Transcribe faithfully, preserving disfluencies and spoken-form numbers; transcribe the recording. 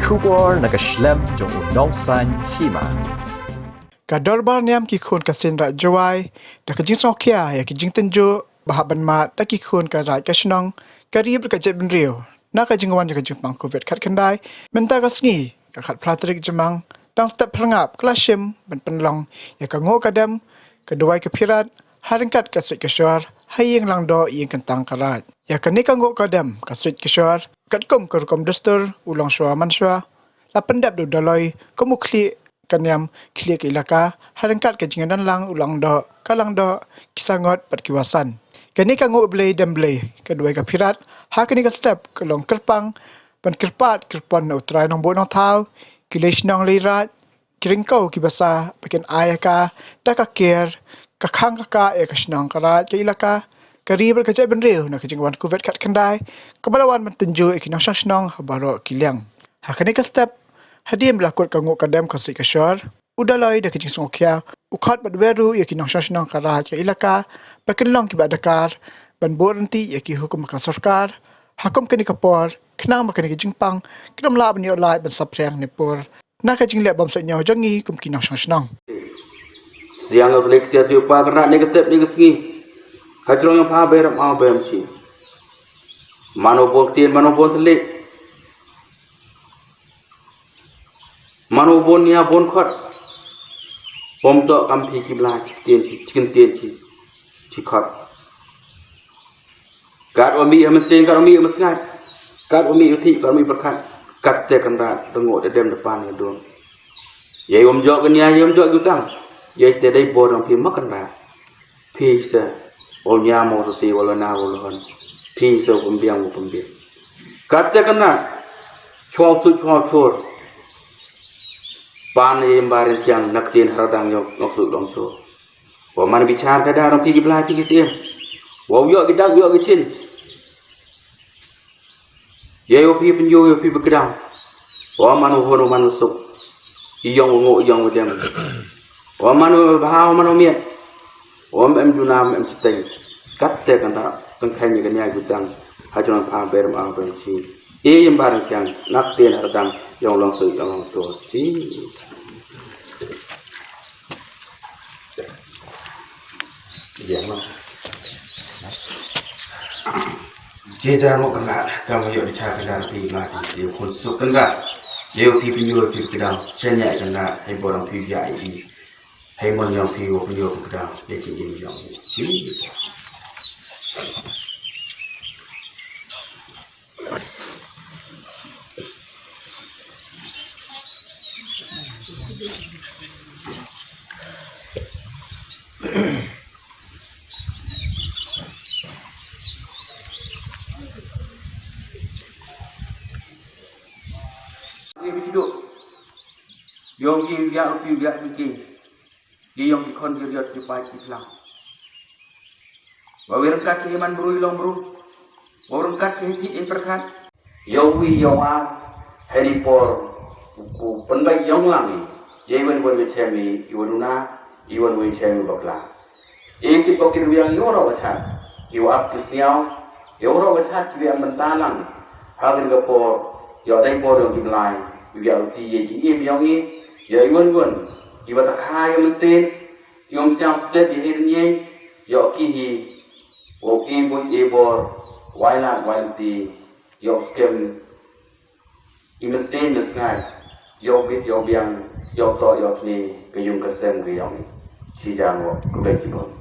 Khubor na ka shlem jong u nongsan hima. Ka dorbar niam ki khun ka seng Raij Jowai da ka jingsngewkhia ïa ki jingtynjuh ba hap ban mad da ki khun ka raij ka shnong, ka ri bad ka jaitbynriew na ka jingwan ïa ka jingpang covid khatkhyndai mynta ka sngi ka khatphra tarik Jymmang, dang step phyrngap ka la shim ban pynlong ïa ka nguh ka dem, ka duwai ka phirat ha ryngkat ka suit ka shor ha ïing langdoh ïing kyntang ka raij. Ïa kane ka nguh ka dem ka suit ka shor katkum ka rukom dustur u long shuwa man shuwa la pyndep da u Dolloi kum u khlieh ka niam khlieh ka ilaka ha ryngkat ka jingdon lang u langdoh ka langdoh, ki sangot bad ki wasan. Kane ka nguh Blei dem Blei ka duwai ka phirat ha kane ka step ka long kyrpang ban kyrpad kyrpon na u Trai Nongbuh Nongthaw, ki lei shnong lei raij, ki ryngkew ki basa ba kin ai ïa ka da ka ker ka khang ka kah ïa ka shnong ka raij ka ilaka, ka ri bad ka jaitbynriew na ka jingwan covid khatkhyndai kaba la wan ban tynjuh ïa ki nongshong shnong ha baroh ki liang. Ha kane ka step hadien ba la kut ka nguh ka dem ka suit ka shor, u Dolloi da ka jingsngewkhia u khot bad wer ruh ïa ki nongshong shnong ka raij ka ilaka ba kin long kiba dakar ban buh ryntih ïa ki hukum ka sorkar ha kum kane ka por khnang ba kane ka jingpang kan ym lah ban ïoh lait ban saphriang ne pur na ka jingleh bym suidñiew jong ngi kum ki nongshong shnong. Siang ïa u Blei ksiar jong u Kpa Kynrad ne ka step ne ka sngi. Ka jrong ïa u Kpa Barim Au Barim Shi. Mano bun ktien, mano bun thylliej, mano bun nia bun khot. Bym toh kam phi ki bla chi ktien chi, chi ktien chi, chi khot. Kat wa mih ha mynsiem, kat wa mih ha mynsngaid, kat wa mih ha thik, kat wa mih pyrkhat, kat te Kynrad da nguh da dem da pan da dum. Ïa ym jok ka nia, ïa ym jok jutang, ïa te dei bor dang phi ma Kynrad. Phi sa wa nia mo sa si wa la na wa la hon. Phi sa wa pynbiang wa pynbiang. Kat te Kynrad chwa tu chwa chur. Pan ïa ym barin siang na ktien ha radang ïa u nongsu long chur. Wa man bichar ka da rong phi ki bla phi ki siem. Wa u ïoh ki dak u ïoh ki chin. Ïa u phi pynjur ïa u phi pykdang. Wa man u hun u man u suk. I yong u nguh i yong u dem. Wa man u bha u man u miet. Wa em em duna em em chiteng. Kat te kan da kan khan ïa kan ïa jutang. Ha jong pha ber ma ben chi. E yem bar kiang nak te na radang yong long su yong long su chi. Ïa ma. Jia jia mo Kynrad, ka mo ïoh di cha Kynrad phi ma ki ïoh khun suk Kynrad. Ïoh phi phi ïoh phi phi dang, chen ïa Kynrad, hei bor phi ïa i. Hei mon ïoh phi ïoh phi ïoh phi dang, ïa ki im ïoh. Chi. Yong ki yak, ki yak, ki ki yong ki khon ki riot ki pai ki phlang. Wa wi ryngkat ki man bru i long bru. Wa wi ryngkat ki ki in pyrkhat. Yow wi yow a, hei di por ku pynbeit yong lang i. Ye wen wen wen chem i, i wen una, i wen wen chem i bakla. I ki pok ki ruwiang yow ro wachat, yow ap ki sniaw, yow ro wachat ki wiang bynta lang. Ha kin ka por, yow dai por yong ki mlai, yow ya ruti ye ki im yong i, yow i wen wen, i wa ta kha yow mynsiem, ki yong siang step i hidin ye, yow ki hi, wow i bun i bor, wai lan wai ruti, yow skem, i mynsiem mynsngai, yow bit yow biang, yow to yow kni, ka yung ka sem ka yong i, chi jang wo, ka bai chi bon.